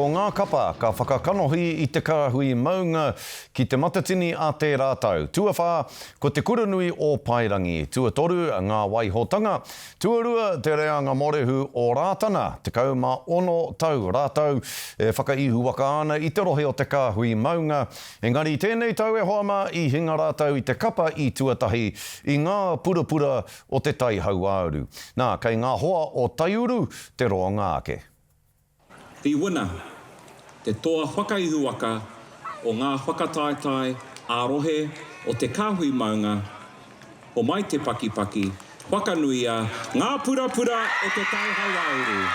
Ko ngā kapa ka whakakanohi i te kāhui maunga ki Te Matatini a tērā tau. Tuawhā, ko Te Kuranui o Paerangi. Tuatoru, Ngā Waihotanga. Tuarua, Te Reanga Morehu o Rātana. 16 tau rātou e whakaihuwaka ana i te rohe o te kāhui maunga. Engari i tēnei tau e hoa mā, i hinga rātou i te kapa i tuatahi i ngā purapura o Te Tai Hauāuru. Nā, kei ngā hoa o Taiuru te roanga ake. The winner, te toa whakaihuwaka o ngā whakataetae ā-rohe o Te Kāhui Maunga, Homai Te Pakipaki, whakanuia ngā purapura o Te Tai Hauāuru!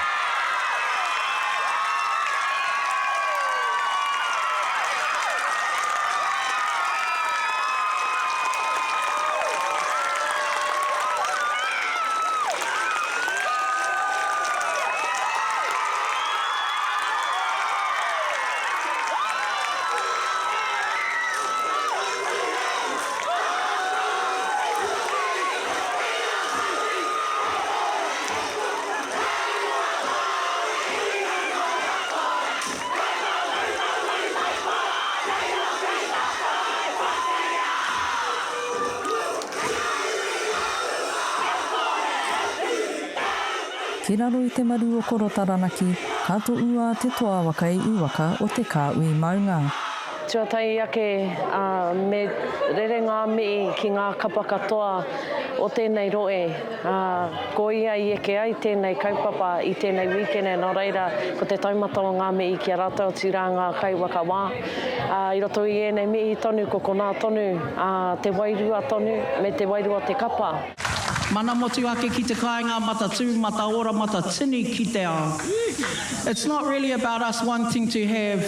Ki raro i te maru o Koro Taranaki, ka toʻua te toa waka i uwaka o te kāhui maunga. Tuatahi ake, ā, me rere ngā mihi ki ngā kapa katoa o tēnei rohe, ā, ko ia i eke ai tēnei kaupapa i tēnei wīkene, nō reira, ko te taumata o ngā mihi ki a rātou, otirā ngā kaiwhakawā. Ā, i roto i ēnei mihi tonu, ko konā tonu, ā, te wairua tonu, me te wairua o te kapa. Mana motuhake ki te kāinga, mata tū, mata ora, mata tini ki te ao. It's not really about us wanting to have,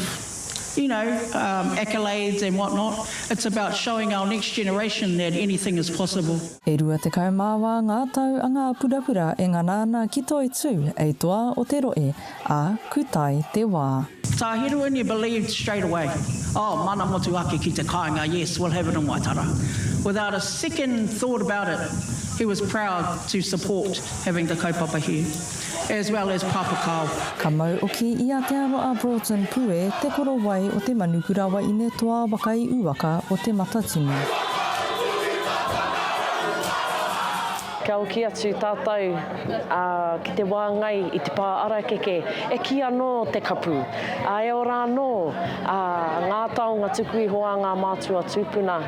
you know, um, accolades and what not. It's about showing our next generation that anything is possible. E 24 ngā tau a ngā purapura e ngana ana ki Toitū, ei toa o te roe, ā, ku tae te wā. Tā Hiruini believed straight away, oh, mana motuhake ki te kāinga, yes, we'll have it in Waitara. Without a second thought about it, he was proud to support having the kaupapa here, as well as Papa Kao. Ka mau oki i a Te Aroa Broughton Pue te korowai o te manukura waine toa waka i uwaka o Te Matatini. Kia hoki atu tātou ki te wāngai i te pā arakeke, e kī anō te kapu, ā, e ora anō ngā taonga tuku iho a ngā mātua tūpuna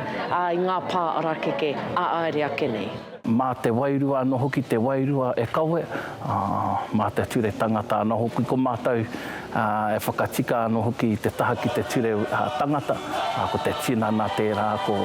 i ngā pā arakeke ā āere ake nei. Mā te wairua anō hoki te wairua e kawe, ā, mā te ture tangata anō hoki. Ko mātou e whakatika anō hoki i te taha ki te ture tangata, ā, ko te tinana tērā, ko,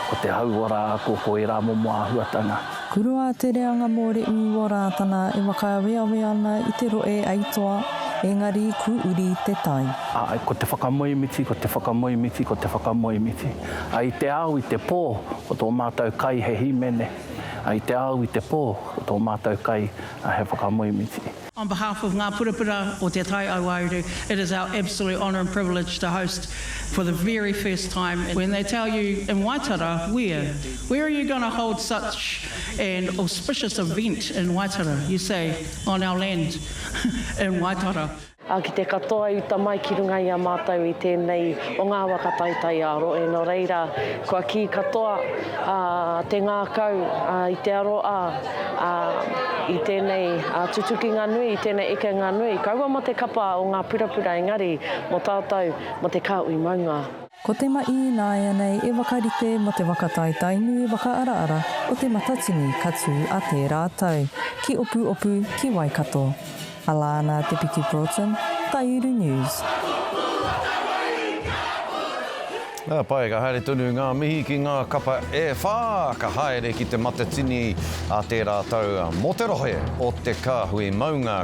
ko te hauora, ko, ko ērā momo āhuatanga. Kuroa te reanga mōreū o Rātana e whakaaweawe ana i te roe aitoa, engari ku uri te tai. Ā, ko te whakamoemiti, ko te whakamoemiti, ko te whakamoemiti. Ā, i te ao, i te pō, ko tō mātou kai he hīmene. Ā, i te ao, i te pō, ko tō mātou kai he whakamoemiti. On behalf of Ngā Purapura o Te Tai Auauru, it is our absolute honour and privilege to host for the very first time. When they tell you in Waitara, where? Where are you going to hold such an auspicious event in Waitara? You say, on our land in Waitara. Ā, ki te katoa i uta mai ki runga i a mātou i tēnei o ngā waka taitai ā-rohe, nō reira, kua kī katoa, ā, te ngākau, ā, i te aroā, ā, i tēnei tutukinga nui, i tēnei ekenga nui, kaua mō te kapa o ngā purapura engari mō tātou, mō te kāhui maunga. Ko te mahi ināianei e whakarite mō te waka taitainui waka araara o Te Matatini ka tū a tērā tau, ki Opuopu, ki Waikato. Alana Te Piki Broughton, Taiuru News. Ka pai, ka haere tonu ngā mihi ki ngā kapa e whā ka haere ki Te Matatini a tērā tau mō te rohe o Te Kāhui Maunga.